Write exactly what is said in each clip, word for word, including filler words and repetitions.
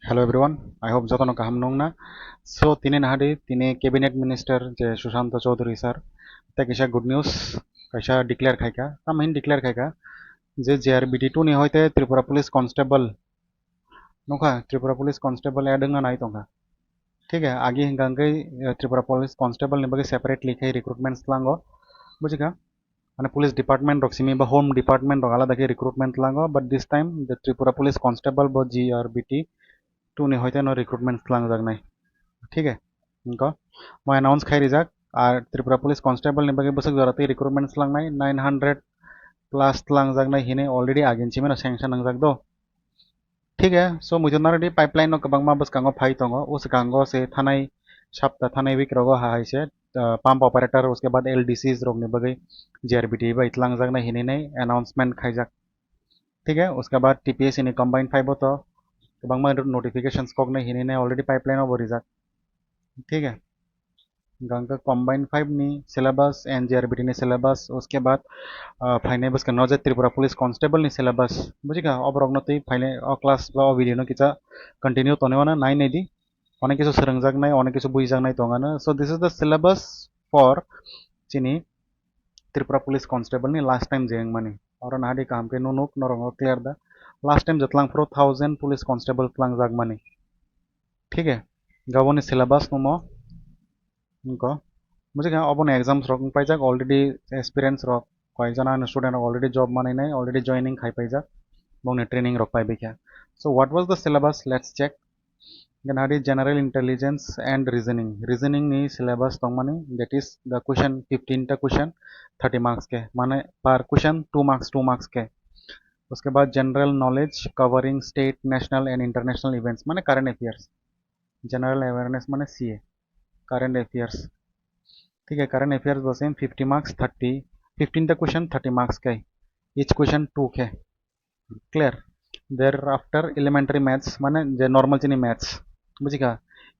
Hello everyone, I hope jotono kaham nungna. So tini nahadi tini cabinet minister je Sushanta Chowdhury sir, tei kaisa good news, kaisa declare khaika. Tamo hin declare khaika je J R B T two ni hoite Tripura Police Constable nukha, Tripura Police Constable add wngna nai tongkha. Thik hai, agi hingka hingke, eh, Tripura Police Constable ni bagwi separately khe recruitment slango, bujikha? Mane police department rok simi ba home department rok alada khe recruitment slango, but this time the Tripura Police Constable bo G R B T two ni hoite no recruitment slangjak nai. Thik hai? Hingko mo announce khai rijak, ar Tripura Police Constable ni bagwi bwswk jora tei recruitment slangnai nine hundred plus slangjak nai hinwi already agin simi no sanction nangjak do. Thik hai, so muitu narwdi pipeline no kwbangma bwskango phai tongo, o swkango se thanai sapta thanai week rogo ha hai se, ah, pump operator uske baad L D Cs rokni bagwi G R B T bai twlangjaknai hinwi nai announcement khaijak. Thik hai, uske baad T P S C ni combined five o to kwbangma notifications koknai hinwi nai already pipeline o bo rijak. Thik hai. Hingka hingke combined five ni syllabus and G R B T ni syllabus, uske baad, ah, phainai bwskango je Tripura Police Constable ni syllabus, bujikha? Oborok no twi phainai o class ba o video no kisa continue tonwi mano, nai nai di. Onek kisu swrwngjaknai, onek kisu buijaknai tongano. So this is the syllabus for chini Tripura Police Constable ni last time je wngmani. Oro nahadi kaham khe nunuk norok clear da. Last time je twlang phuru thousand Police Constable twlangjakmani. Thik hai? Gaboni syllabus no mo. Niko. Bujikha, obono exams rok wngpaijak, already experience rok, koyekjona ani student rok already job manwi nai, already joining khai paijak, bongni training rok paibaikha. So what was the syllabus? Let's check. Then hari general intelligence and reasoning. Reasoning ni syllabus tongmani, that is the question, fifteen ta question, thirty marks khe. Mane per question two marks, two marks khe. Uske baad general knowledge covering state, national and international events, mane current affairs. General awareness mane C A, current affairs. Thik hai, current affairs bo same, fifty marks, thirty, fifteen ta question, thirty marks khe, each question two khe. Clear? Thereafter elementary maths, mane je normal chini maths, bujikha?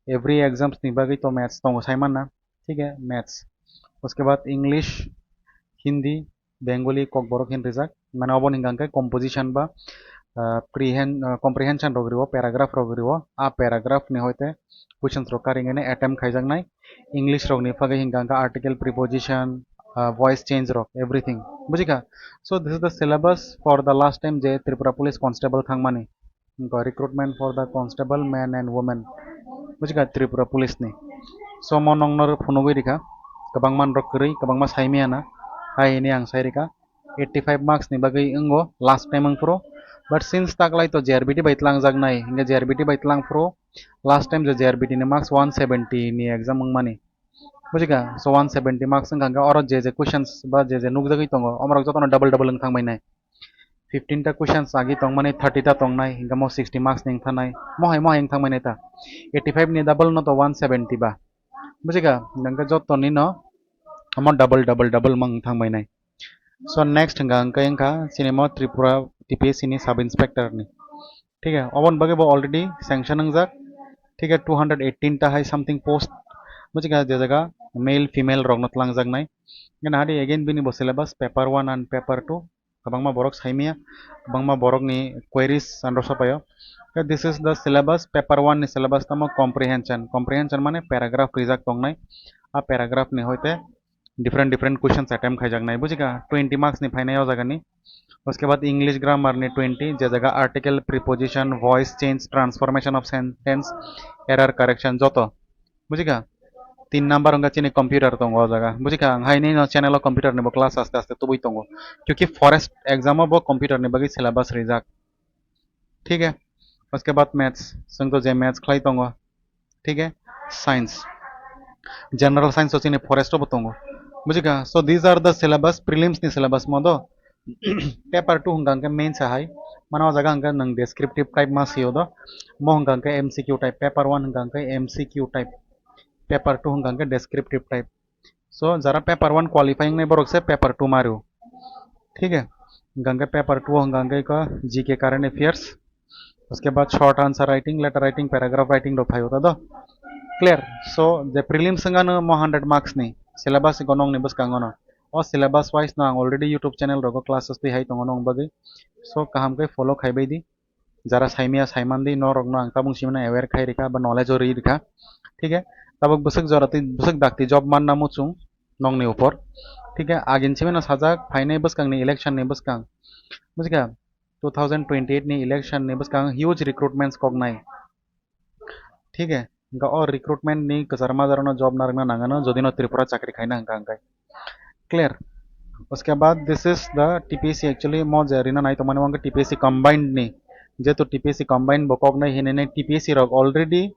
Every exams ni bagwi to maths tongo, sai manna. Thik hai, maths. Uske baad English, Hindi, Bengali, Kokborok hin rijak. Mane obo ni hingka hingke composition ba, ah, prehen-, ah, comprehension rok rio, paragraph rok rio. A paragraph ni hoite questions rok karingene attempt khaijaknai. English rok ni phagwi hingka hingke article, preposition, ah, voice change rok, everything. Bujikha? So this is the syllabus for the last time je Tripura Police Constable thangmani. Hingke recruitment for the constable men and women. Bujikha? Tripura Police ni. So mo nongno phunugwi rikha. Kwbangma rok kwrwi, kwbangma saimaya na. Hai hini ang sai rikha. Eighty five marks ni bagwi wngo last time wngphuru. But since taklai to J R B T bai twlangjaknai, hingke J R B T bai twlangphuru last time je J R B T ni marks one seventy ni exam wngmani. Bujikha? So one seventy marks wngkha hingke oro je je questions ba je je nukjagwi tongo, omorok jotono double double wng thangbainai. Fifteen ta questions agi tongmani thirty ta tongnai, hingke mo sixty marks ni wngthanai. Mohai mohai wng thangbainai ta. Eighty five ni double no to one seventy ba. Bujikha? Hingke jotoni no omo double double double mang wng thangbainai. So next hingka hingke wngkha chini mo Tripura T P S C ni sub inspector ni. Thik hai, oboni bagwi bo already sanction wngjak. Thik hai, two hundred eighteen ta hai something post. Bujikha? Je jaga male female rok no twlangjaknai. Hingke nahadi again bini bo syllabus paper one and paper two. Kwbangma borok saimaya, kwbangma borok ni queries andro sapaio. This is the syllabus, paper one ni syllabus tamo comprehension. Comprehension mane paragraph rijak tongnai. A paragraph ni hoite different different questions attempt khaijaknai. Bujikha? Twenty marks ni phainai o jaga ni. Uske baad English grammar ni twenty, je jaga article, preposition, voice change, transformation of sentence, error correction, joto. Bujikha? Tin number wngkha chini computer tongo o jaga. Bujikha? Ang hai nini channel o computer ni bo class aste aste tubui tongo. Kyunki forest exam o bo computer ni bagwi syllabus rijak. Thik hai? Uske baad maths, chwng to je maths khlai tongo. Thik hai? Science. General science o chini forest o bo tongo. Bujikha? So these are the syllabus, prelims ni syllabus mo do. Paper two hingka hingke mains hai. Mane o jaga hingke nwng descriptive type ma sio do. Mo hingka hingke M C Q type. Paper one hingka hingke M C Q type. Paper two hingka hingke descriptive type. So jara paper one qualify wngnai borok se paper two mario. Thik hai? Hingka hingke paper two hingka hingke ko G K, current affairs. Uske baad short answer writing, letter writing, paragraph writing rok phaio ta do. Clear? So je prelims wngkha no mo hundred marks ni syllabus iko nongni bwskango no. O syllabus wise no ang already YouTube channel rogo classes twi hai tongo nong bagwi. So kaham khe follow khaibai di. Jara saimaya saimandi norokno ang tabuk simino aware khai rikha ba knowledge o ri rikha. Thik hai, tabuk bwswk jora twi bwswk dakti job manna muchung nokni upor. Thik hai, agin simino sajak phainai bwskangni election ni bwskang. Bujikha? Two thousand twenty-eight ni election ni bwskang huge recruitments koknai. Thik hai, hingkha o recruitment ni kwchar majra no job narwkna nangano jodi no Tripura chakri khaina hingkha hingkha. Clear? Uske baad this is the T P S C actually mo je rina nai tongmani wngkha T P S C combined ni, jehetu T P S C combined bo koknai hinwi nai T P S C rok already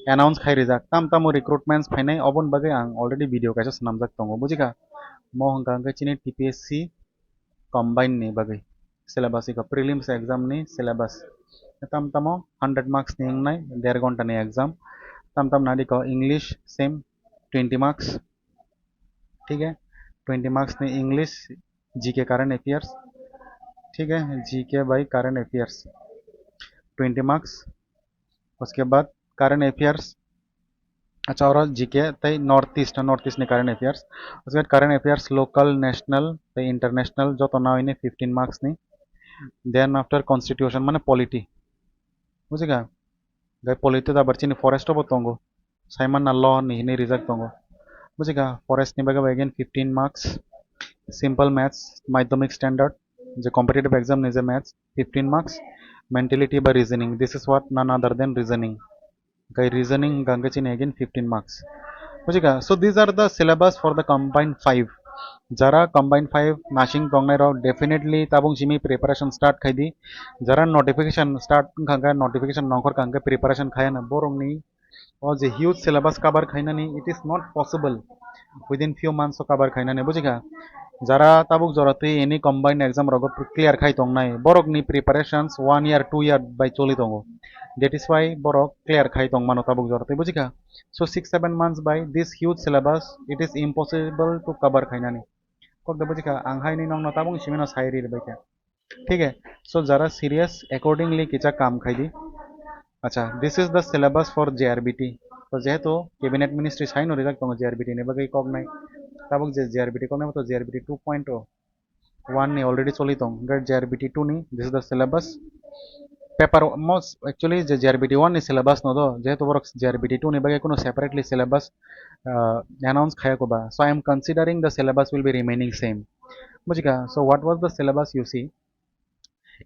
announce khai rijak, tam tamo recruitments phainai oboni bagwi ang already video kaisa swnamjak tongo, bujikha? Mo hingkha hingkha chini T P S C combined ni bagwi syllabus iko prelims exam ni syllabus. Tam tamo hundred marks ni wngnai, der ghonta ni exam. Tam tam nadi ko English same twenty marks. Thik hai, twenty marks ni English, G K, current affairs. Thik hai, G K by current affairs, twenty marks. Uske baad current affairs, acha, oro G K tei North East, North East ni current affairs. Uske baad current affairs, local, national tei international joto nawi ni fifteen marks ni. Then after constitution mane polity. Bujikha? Gai polity da bar chini forest bo tongo. Saimanna law ni hinwi rijak tongo. Bujikha? Forest ni bagwi again fifteen marks. Simple maths, madhyamik standard, je competitive exam ni je maths, fifteen marks. Mentality ba reasoning, this is what none other than reasoning. Kai reasoning hingkha hingkhe chini again fifteen marks. Bujikha? So these are the syllabus for the combined five. Jara combined five nasing tongnai rok definitely tabuk simi preparation start khai di. Jara notification start wngkha hingkhe, notification nongkhor kha hingkhe preparation khai na borokni o je huge syllabus cover khainani, it is not possible within few months o cover khainani, bujikha? Jara tabuk jora twi any combined exam rogo pre-, clear khai tongnai, borokni preparations one year, two year bai choli tongo. That is why borok clear khai tongmano tabuk jora twi, bujikha? So six seven months by this huge syllabus, it is impossible to cover khainani. Kokda bujikha? Ang haini nokno tabuk simino sai ri bai kha. Thik hai? So jara serious, accordingly kicha kam khai di. Acha, this is the syllabus for J R B T. To jehetu cabinet ministry saino rijak tongo J R B T ni bagwi koknai. Tabuk je J R B T koknai to J R B T two point oh one ni already choli tong. Hingkhe J R B T two ni, this is the syllabus. Paper most actually je J R B T one ni syllabus no do, jehetu borok J R B T two ni bagwi kuno separately syllabus, uh, announce khaya ko ba. So I am considering the syllabus will be remaining same. Bujikha? So what was the syllabus you see?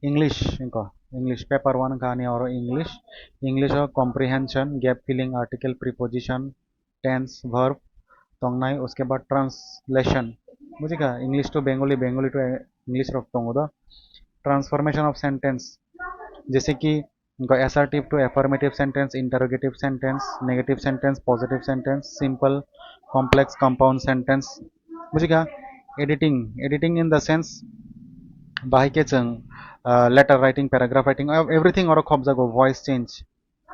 English, wngkha English paper one wngkha ani oro English. English o comprehension, gap filling, article, preposition, tense, verb tongnai, uske baad translation. Bujikha? English to Bengali, Bengali to English rok tongo do. Transformation of sentence, jese ki assertive to affirmative sentence, interrogative sentence, negative sentence, positive sentence, simple, complex, compound sentence. Bujikha? Editing, editing in the sense, bahai khe chwng, uh, letter writing, paragraph writing, ev-, everything oro khobjago, voice change.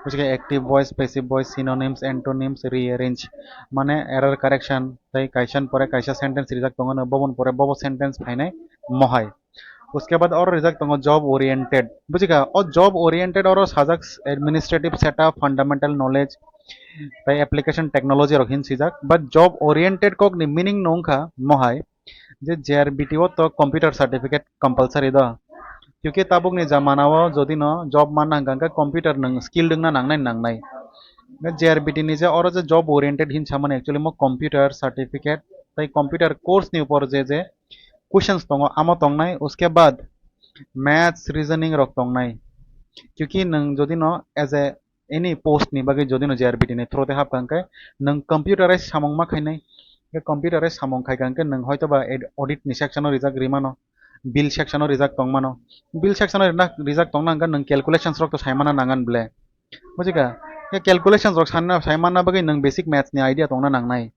Bujikha? Active voice, passive voice, synonyms, antonyms, rearrange, mane error correction, tei kaisa pore kaisa sentence rijak tongo, bobo pore bobo sentence phainai mohai. Uske baad oro rijak tongo job oriented. Bujikha? O job oriented oro sajak administrative setup, fundamental knowledge, tei application technology rok hin sijak. But job oriented kok ni meaning no wngkha mohai je J R B T o to computer certificate compulsory do. Kyunki tabuk ni jamana o jodi no job manna hingka hingke computer nwng skill wngna nangnai nangnai. J R B T ni je oro je job oriented hin samani actually mo computer certificate tei computer course ni upor je je questions tongo, amo tongnai, uske baad maths, reasoning rok tongnai. Kyunki nwng jodi no as a any post ni bagwi jodi no J R B T ni through te hapkha hwnkhe nwng computerize samung ma khainai. Hwnkhe computerize samung khaikha hwnkhe nwng hoitoba ed-, audit ni section o rijak rimano, bill section o rijak tongmano. Bill section o rina-, rijak tongna hwnkhe nwng calculations rok to saimana nangan ble. Bujikha? Hwnkhe calculations rok sanna, saimanna bagwi nwng basic maths ni idea tongna nangnai.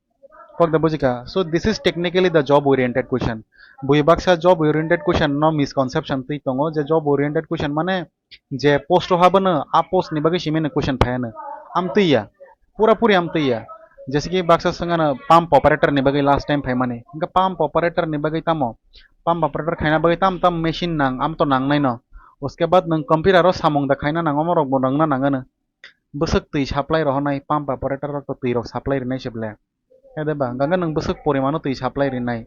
Kokda bujikha? So this is technically the job oriented question. Bui baksa job oriented question no misconception twi tongo je job oriented question mane je post o habono a post ni bagwi simi no question phaiano. Amtwi ya. Pura puri amtwi ya. Jese ki baksa swngano pump operator ni bagwi last time phaimani. Hwnkhe pump operator ni bagwi tamo? Pump operator khaina bagwi tam tam machine nang, am to nangnai no. Uske baad nwng computer o samung da khaina nango, morok bo nangna nangano. Bwswk twi supply rohornai, pump operator rok to twi rok supply rinai se ble. Hede ba, hwnkhe nwng bwswk porimano twi supply rinai.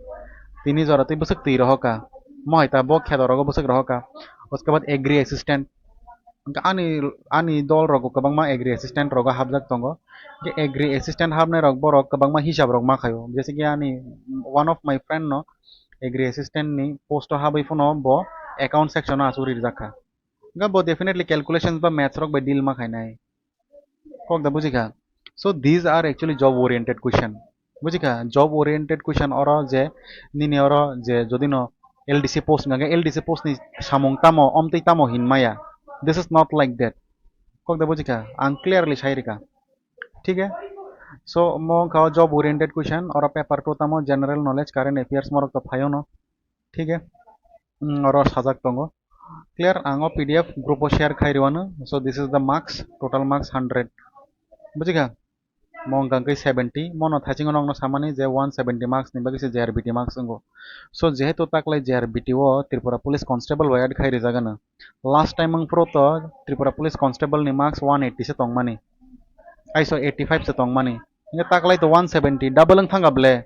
Tini jora twi bwswk twi rohoka. Mohai ta bo kheto rogo bwswk rohoka. Uske baad agri assistant. Hwnkhe ani, ani dol rogo kwbangma agri assistant rogo hapjak tongo. Hwnkhe agri assistant hapnai rok borok kwbangma hisab rok ma khaio. Jese ki ani one of my friend no agri assistant ni post o habwi phano bo account section o achuk rijak kha. Hwnkhe bo definitely calculations ba maths rok bai deal ma khainai. Kok da bujikha? So these are actually job oriented question. Bujikha? Job oriented question oro je nini oro je jodi no L D C post hwnkhe L D C post ni samung tamo, omtwi tamo hinmaya. This is not like that. Kok da bujikha? Ang clearly sai rikha. Thik he? So mo wngkha o job oriented question, oro paper two tamo general knowledge, current affairs morok to phaio no. Thik he? Mm, oro sajak tongo. Clear? Ang o P D F group o share khai rwano. So this is the marks, total marks hundred. Bujikha? Mo hwnkha hwnkhe seventy, mono thaisingo nokno samani je one seventy marks ni bagwi se J R B T marks wngo. So jehetu taklai J R B T o Tripura Police Constable bai add khai rijak ano. Last time wngphuru to Tripura Police Constable ni marks one eighty se tongmani. Aiso eighty five se tongmani. Hingke taklai to one seventy, double wng thangkha ble.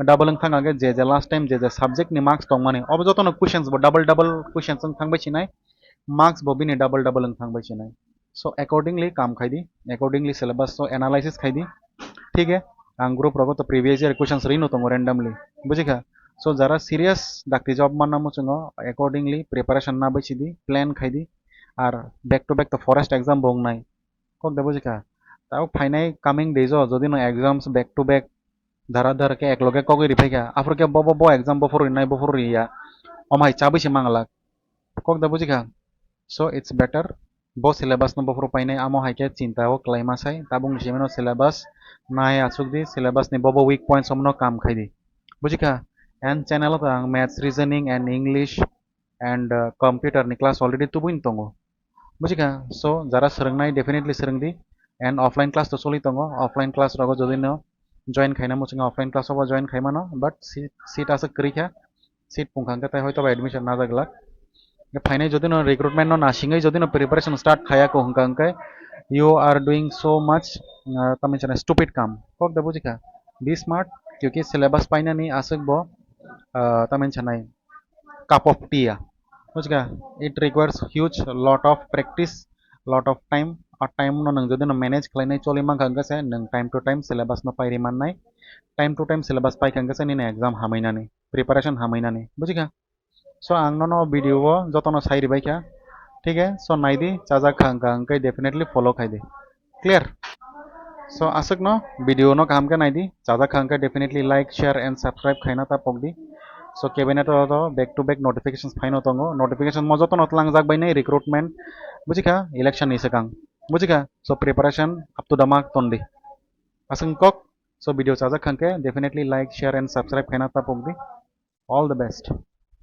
Double wng thangkha hingke je je last time je je subject ni marks tongmani. Obo jotono questions bo double double questions wng thangbai sinai. Marks bo bini double double wng thangbai sinai. So accordingly kam khai di, accordingly syllabus so analysis khai di. Thik he, ang group rogo to previous year questions rino tongo randomly. Bujikha? So jara serious dakti job manna muchungo accordingly preparation na bai sidi, plan khai di. Ar back to back to forest exam bo wngnai. Kok da bujikha? Tao phainai coming days o jodi no exams back to back dhara dhar khe ekloge kogwi riphaikha, aphuru khe bo bo bo exam bophuru rinai bophuru riya, omo hai chabwi se manglak. Kok da bujikha? So it's better bo syllabus no bophuru painai, amo hai khe chinta o kwlaima sai, tabukni simi no syllabus nai achuk di, syllabus ni bo bo weak points omo no kam khai di. Bujikha? And channel o to ang maths, reasoning and English and, uh, computer ni class already tubui tongo. Bujikha? So jara swrwngnai definitely swrwng di, and offline class to choli tongo, offline class rogo jodi no join khaina muchungo offline class o bo join khai mano, but seat, seat aswk kwrwi kha, seat pungkha hwnkhe tai hoito ba admission najak glak. Phainai jodi no recruitment no nasingwi jodi no preparation start khaya ko hwnkha hwnkhe you are doing so much, uh, tamni chana stupid kam. Kok da bujikha? Be smart, kyunki syllabus painani aswk bo, uh, tamni chanai cup of tea ya. Bujikha? It requires huge lot of practice, lot of time. A time no nwng jodi no manage khlainai choli mankha hwnkhe se nwng time to time syllabus no pairi mannai. Time to time syllabus paikha hwnkhe se nini exam hamainani, preparation hamainani. Bujikha? So ang nono video o jotono sai ribaikha. Thik he? So naidi, chajak kha hwnkha hwnkhe definitely follow khai di. Clear? So aswkno video no kaham khe naidi, chajak kha hwnkhe definitely like, share and subscribe khaina ta pokdi. So cabinet o to back to back notifications phaino tongo, notification mo jotono tlangjak bai nai recruitment, bujikha, election ni swkang, bujikha? So preparation up to the mark tondi. Aswk kok? So video chajak kha hwnkhe definitely like, share and subscribe khaina ta pokdi. All the best.